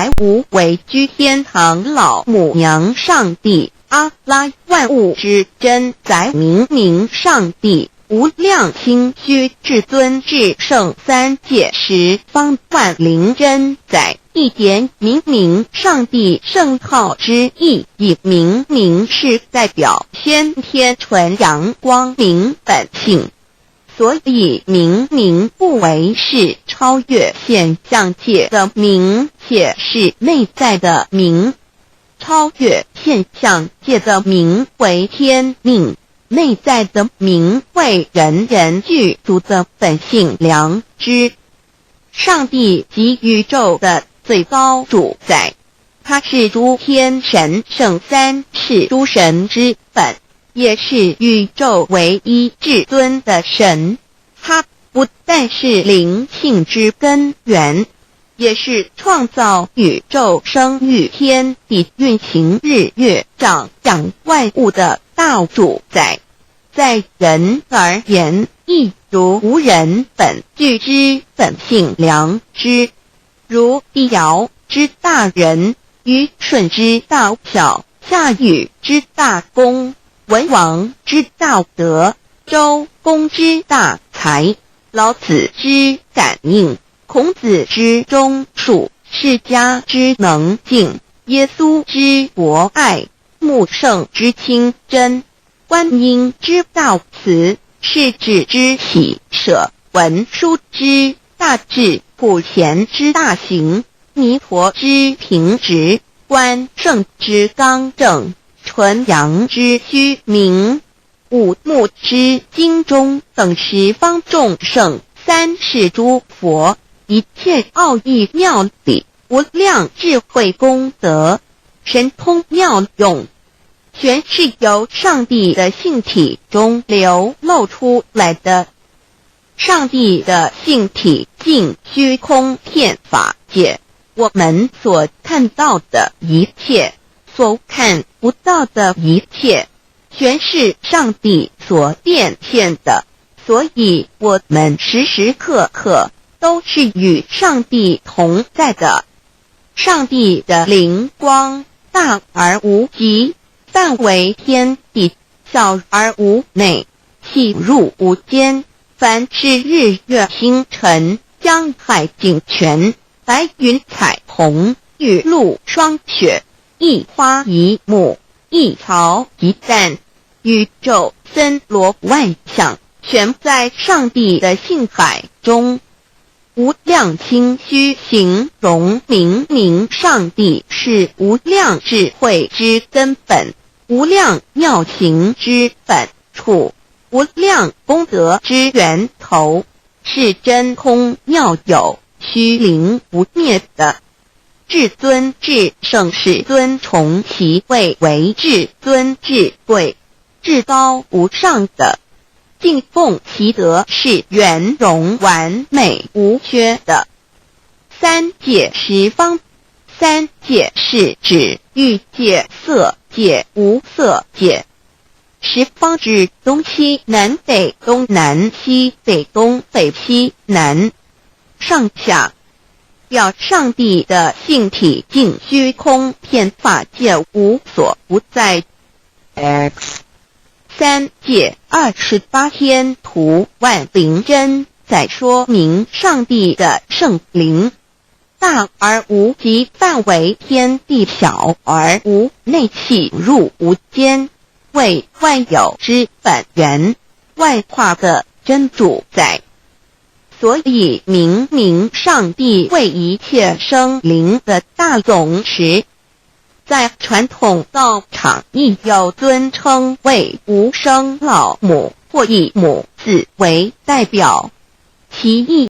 宰無為居天堂老母娘上帝阿拉萬物之真宰明明上帝無量清虛至尊至聖三界十方萬靈真宰一點明明上帝聖號之意，以明明是代表先天純陽光明本性。所以明明不為是超越現象界的明，且是內在的明。超越現象界的明為天命，內在的明為人人具足的本性良知。上帝即宇宙的最高主宰，他是諸天神聖三世諸神之本，也是宇宙唯一至尊的神。他不但是靈性之根源，也是創造宇宙、生育天地、運行日月、長養萬物的大主宰。在人而言，亦如吾人本具之本性良知，如帝堯之大仁，虞舜之大孝，夏禹之大功，文王之大德，周公之大才，老子之感應，孔子之忠恕，釋迦之能靜，耶穌之博愛，穆聖之清真，觀音之大慈，釋智之喜捨，文殊之大智，普賢之大行，彌陀之平直，關聖之剛正，純陽之虛明，五目之精忠等十方眾聖，三世諸佛，一切奧義妙理，無量智慧功德，神通妙用，全是由上帝的性體中流露出來的。上帝的性體盡虛空遍法界，我們所看到的一切，所看不到的一切，全是上帝所變現的。所以，我們時時刻刻都是與上帝同在的。上帝的靈光大而無極，範圍天地，小而無內，細入無間。凡是日月星辰、江海井泉、白雲彩虹、雨露霜雪，一花一木，一草一蛋，宇宙森羅萬象，全在上帝的性海中。無量清虛形容明明上帝是無量智慧之根本，無量妙行之本處，無量功德之源頭，是真空妙有、虛靈不滅的。至尊至聖是尊崇其位為至尊至貴、至高無上的。敬奉其德是圓融完美無缺的。三界十方，三界是指欲界、色界、無色界。十方指東西南北東南西北東北西南上下，表上帝的性體盡虛空遍法界無所不在。 X 三界28天圖萬靈真在說明上帝的聖靈大而無極，範圍天地，小而無內，細入無間，為萬有之本源，萬化的真主宰。所以明明上帝為一切生靈的大總持。在傳統道場亦有尊稱為無生老母或以母字為代表，其意。